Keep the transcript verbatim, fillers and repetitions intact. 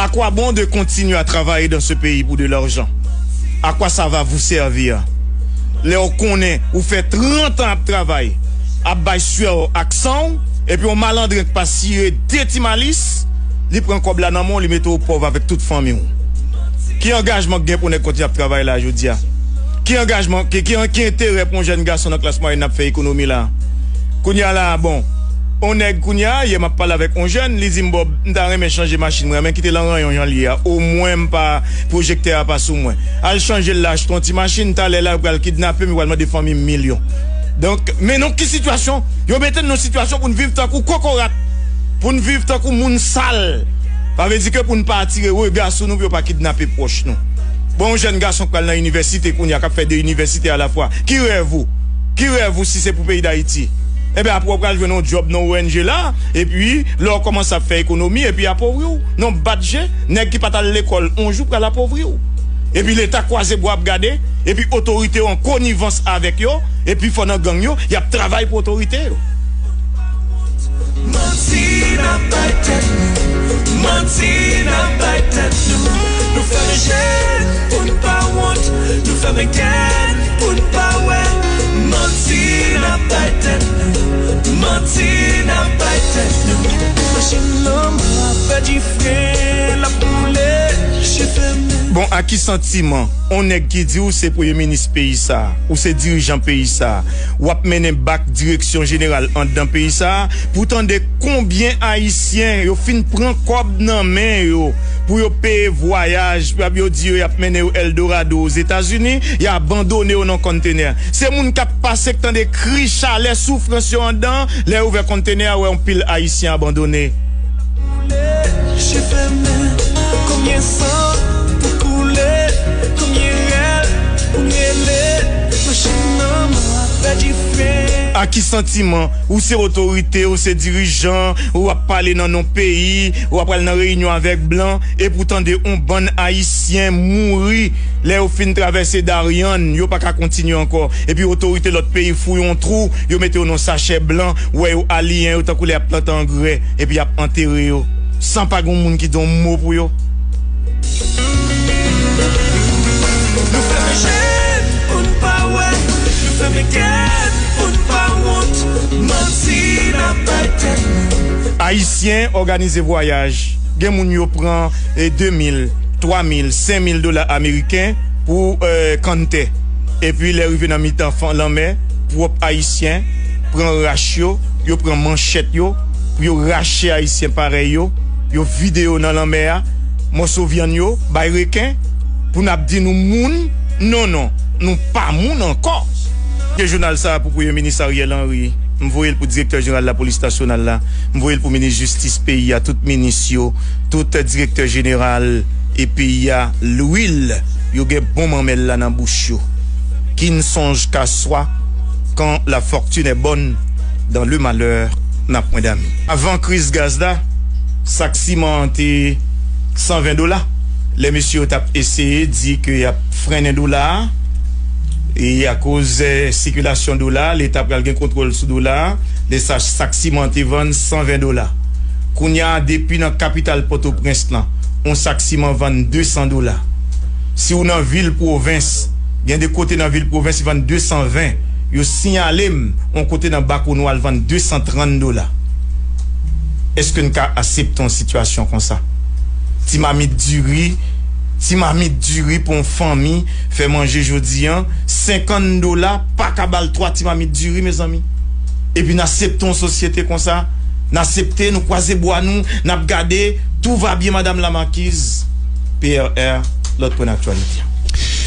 À quoi bon de continuer à travailler dans ce pays pour de l'argent? À quoi ça va vous servir? Lè w konnen ou fè trant an ap travay, ap bay swè ak san w, epi yon malandren k pa sire de ti malis, li pran kòb la nan men w, li mete w pòv avèk tout fanmi w. Ki angajman k gen pou nèg kontinye ap travay la jodi a? Ki angajman, ki, ki, ki enterè pou yon jèn gason nan klas mwayèn ap fè ekonomi la? Kounye a la, bon, yon nèg kounye a, yè m ap pale avèk yon jèn, li di m, Bob, m ta renmen chanje machin mwen, men kite l nan ranyon jan l ye a. Omwen m pa, pwojektè a pa sou mwen. Al chanje l la, achte yon ti machin, talè la, yo pral kidnape m, yo pral mande fanmi m milyon. Donk, men nou ki sitiyasyon? Yo mete n nan sitiyasyon pou n viv tankou kokorat, pou n viv tankou moun sal. Sa vle di ke pou n pa atire rega sou nou, pou yo pa kidnape pwòch nou. Bon, yon jèn gason k pral nan inivèsite kounye a, k ap fè de inivèsite alafwa. Ki rèv ou? Ki rèv ou si se pou peyi Dayiti? Enben, apre w pral jwenn yon djòb nan O N G la, epi lè w kòmanse ap fè ekonomi, epi y apovri w. Non, bat je, nèg ki pa t al lekòl yon jou pral apovri w. Epi Leta kwaze bra ap gade, epi otorite yo an konivans avèk yo, epi fò nan gang yo, y ap travay pou otorite yo. Manti n ap bay tèt nou, manti n ap bay tèt nou. Nou fèmen je n pou n pa wont, nou fèmen kè n pou n pa wè. Manti n ap bay tèt nou, manti n ap bay tèt nou. Machin lanmò a pèdi fren, l ap boule, je fèmen. Bon, a ki santiman, on nèg ki di w se premye minis peyi sa, ou se dirijan peyi sa, w ap mennen bak direksyon jeneral anndan peyi sa, pou tande konbyen Ayisyen yo fin pran kòb nan men yo pou yo peye vwayaj, pou yo di yo y ap mennen yo Eldorado Ozetazini, y abandone yo nan konntenè. Se moun k ap pase k tande kri chalè soufrans yo anndan, lè yo ouvè konntenè a, wè yon pil Ayisyen abandone. Je fèmen, konbyen san pou koule, konbyen rèl pou n rele, machin lanmò a pèdi fren. A ki santiman ou se otorite, ou se dirijan, ou ap pale nan non peyi, ou ap pral nan reyinyon avèk blan, epi w tande yon bann Ayisyen mouri lè yo fin travèse Daryann, yo pa ka kontinye ankò. Epi otorite lòt peyi fouye yon twou, yo mete yo nan sachè blan, ou wè yo aliyen yo tankou lè y ap plante angrè, epi y ap antere yo, san pa gen moun ki di yon mo pou yo. Nou fèmen je n pou n pa wè, nou fèmen kè n pou n pa wont, manti n ap bay tèt nou. Ayisyen òganize vwayaj. Gen moun yo pran, e, de mil, twa mil, senk mil dola ameriken pou, e, kanntè. Epi lè rive nan mitan fan lanmè, pwòp Ayisyen pran rach yo, yo pran manchèt yo, pou yo rache Ayisyen parèy yo, yo vide yo nan lanmè a, mòso vyann yo bay reken, pou n ap di nou moun, non, non, nou pa moun ankò. Ke jounal sa a pou Premye Minis Ariel Henry, m voye l pou Direktè Jeneral Lapolis Nasyonal la, m voye l pou Minis Jistis peyi a, tout minis yo, tout direktè jeneral e peyi a, lwil, yo gen bon manmèl la nan bouch yo. Qui ne songe qu'à soi quand la fortune est bonne, dans le malheur n'a point d'amis. Avan kriz gaz la, sak siman an te san ven dola. Lè mesye yo t ap eseye di ke y ap frennen dola a, e akoz, eh, sikilasyon dola, Leta pral gen kontwòl sou dola a, lè sa, sak siman te vann san ven dola. Kounye a, depi nan kapital Pòtoprens lan, yon sak siman vann de san dola. Si w nan vil pwovens, gen de kote nan vil pwovens, li vann de san ven. Yo siyale m, yon kote nan Bakonwa, l vann de san trant dola. Èske n ka aksepte yon sitiyasyon konsa? Ti mamit diri, ti mamit diri pou yon fanmi fè manje jodi a, senkant dola pa ka ba l twa ti mamit diri, mezanmi. Epi n aksepte yon sosyete konsa, n aksepte, nou kwaze bwa nou, n ap gade, tout va byen, madam la makiz. P R R, lòt pwen aktyalite.